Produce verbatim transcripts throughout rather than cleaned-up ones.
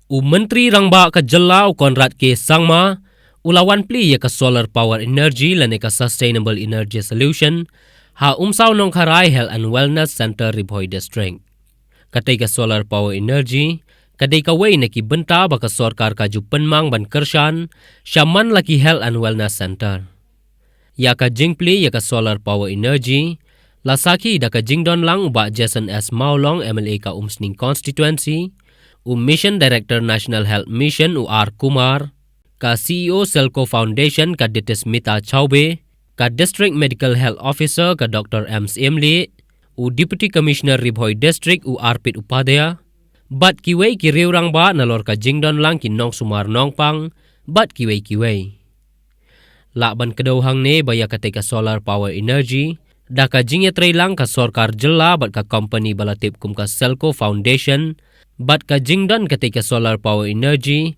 U Myntri Rangbah ka Jylla u Conrad K Sangma u la wan plie ïa ka solar power energy lane ka sustainable energy solution ha Umsaw Nongkharai Health and Wellness Center, Ri Bhoi District. Katei ka solar power energy ka dei kawei na ki bynta ba ka sorkar ka ju pynmang ban kyrshan sha man la ki health and wellness center. Ïa ka jingplie ïa ka solar power energy la sakhi da ka jingdon lang u Bah Jason S Mawlong, M L A ka Umsning Constituency, u Mission Director National Health Mission u R Kumar, ka C E O Selco Foundation ka Ditismita Chaube, ka District Medical Health Officer ka Doctor M Syiemlieh, u Deputy Commissioner Ri Bhoi District u Arpit Upadhyay, bad kiwei ki riew rangbah nalor ka jingdon lang ki nongsumar nongpang bad kiwei kiwei. Lah ban kdew hangne ba ïa katei ka solar power energy da ka jingïatreilang ka sorkar jylla bad ka company ba la tip kum ka Selco Foundation, bad ka jingdon katei ka solar power energy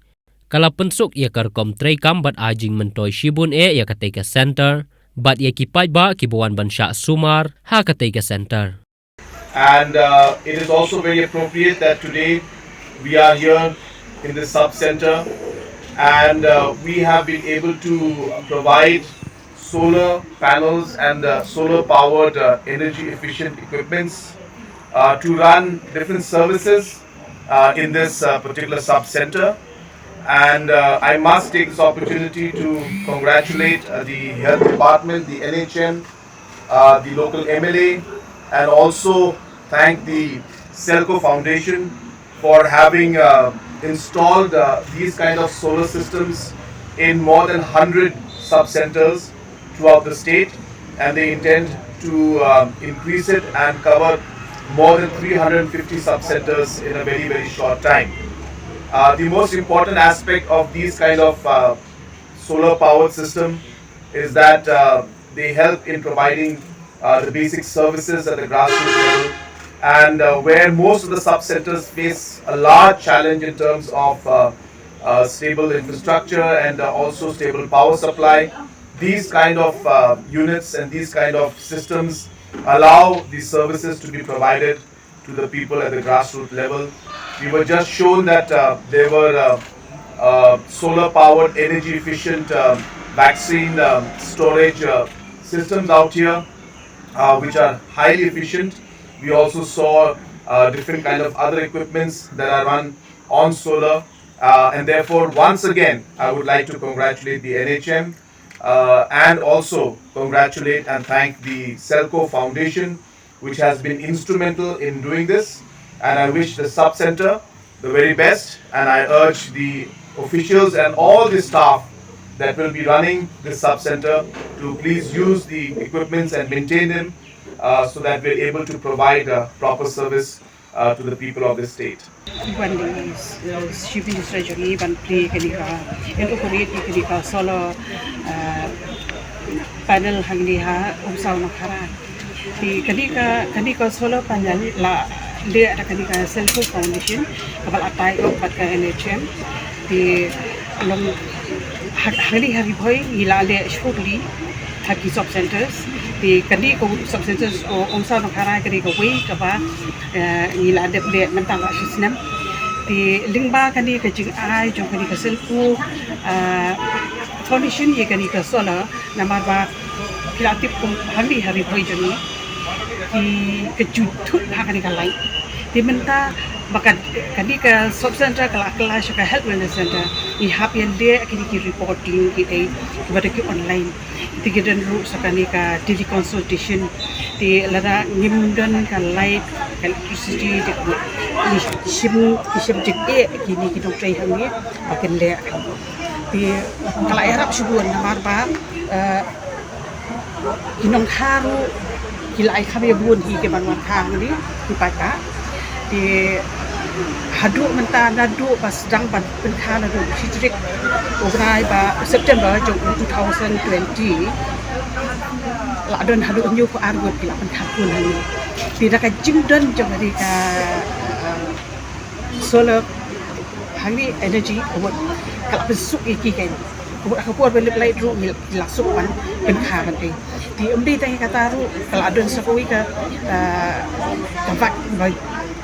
ka la pynsuk ïa ka rukom treikam bad ai jingmyntoi shibun eh ïa katei ka center bad ïa ki paidbah kiba wan ban shah sumar ha katei ka center. And uh, it is also very appropriate that today we are here in this sub center, and uh, we have been able to provide solar panels and uh, solar powered uh, energy efficient equipments uh, to run different services uh, in this uh, particular sub center. And uh, I must take this opportunity to congratulate uh, the health department, the N H M, uh, the local M L A, and also thank the Selco Foundation for having uh, installed uh, these kind of solar systems in more than one hundred sub centers throughout the state, and they intend to um, increase it and cover more than three hundred fifty sub centers in a very, very short time. Uh, the most important aspect of these kind of uh, solar powered system is that uh, they help in providing uh, the basic services at the grassroots level, and uh, where most of the sub centers face a large challenge in terms of uh, uh, stable infrastructure and uh, also stable power supply. These kind of uh, units and these kind of systems allow these services to be provided to the people at the grassroots level. We were just shown that uh, there were uh, uh, solar powered, energy efficient uh, vaccine uh, storage uh, systems out here, uh, which are highly efficient. We also saw uh, different kind of other equipments that are run on solar. Uh, and therefore, once again, I would like to congratulate the N H M uh, and also congratulate and thank the Selco Foundation, which has been instrumental in doing this. And I wish the sub center the very best. And I urge the officials and all the staff that will be running this sub center to please use the equipments and maintain them uh, so that we're able to provide uh, proper service uh, to the people of the state. Wan dei, uh, Chief Minister jong ngi ban plie kane ka, inaugurate ïa kane ka solar uh, panel hangne ha Umsaw Nongkharai. Te kane ka, kane ka solar panel la leh da kane ka Selco Foundation kaba la tie up bad ka N H M. Te long ha, hangne ha Ri Bhoi ngi la leh shiphew tylli ha ki sub centers. Te kane ka sub centers, uh, Umsaw Nongkharai kane kawei kaba eh, ngi la dep leh mynta la shi snem. Te lyngba kane ka jingai jong kane ka Selco, eh, Foundation ïa kane ka solar, namar ba phi la tip kum hangne ha Ri Bhoi jong ngi ki, ka ju thut ha kane ka light. Te mynta ba ka, kane ka sub center ka la kylla sha ka health wellness center, ngi hap ïa leh kine ki reporting kiei kiba dei ki online. Te ki don ruh sa kane ka teleconsultation. Te lada ngim don ka light, ka electricity, te ki shim, ki shim jingeh kine ki nongtrei hangne ba kin leh. Te ka la ïarap shibun namar ba, eh, ki nongkha ruh ki la ai kham ïa bun hi ki ban wan kha hangne, ki paidbah. Te haduh mynta naduh ba sdang ban pynkha naduh shi tarik u bnai ba September jong u two thousand twenty, la don haduh hynñiewphew ar ngut ki la pynkha khun hangne. Te da ka jingdon jong kane ka, uh, solar hangne energy, ka mut ka la pynsuk ïa ki kein. Ka mut ha ka por ba lip light ruh ngi la suk ban pynkha ban ei. Te ym dei tang ïa kata ruh ka la don sa kawei ka, ah, ka vak ba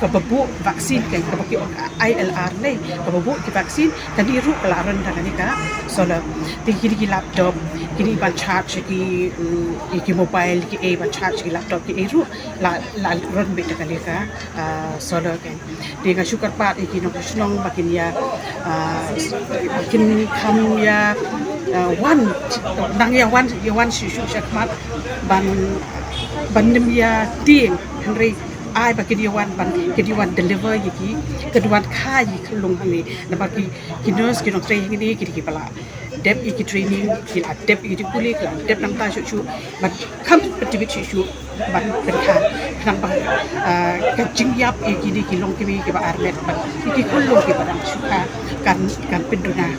kaba buh vaccine, kaba ki ong I L R ne, kaba buh ki vaccine, kane ruh ka la run da kane ka solar. Te kine ki laptop, kine ban charge ki, mm, ki mobile, ki ei ban charge ki laptop, ki ei ruh la, la run beit da kane ka, ah, solar kan. Te nga shu kyrpad ïa ki nongshong shnong ba kin ïa, ah, ba kin kham ïa, ah, wan, nang ïa wan, ïa wan shu shu shakhmat ban, ban nym ïa tieng, hynrei ai ba kin ïa wan, ban kin ïa wan deliver ïa ki, kin wan kha ïa ki lung hangne. Namar ki, ki nurse ki nongtrei hangne ki dei kiba la dep ïa ki training, ki la dep ïa ki pule, ki la dep nangta shuh shuh ban kham pyntbit shuh shuh ban pynkha. Khnang ba, ah, ka jingïap ïa kine ki longkmie kiba armet bad ïa ki khyllung kiba dang shu kha kan, kan pynduna.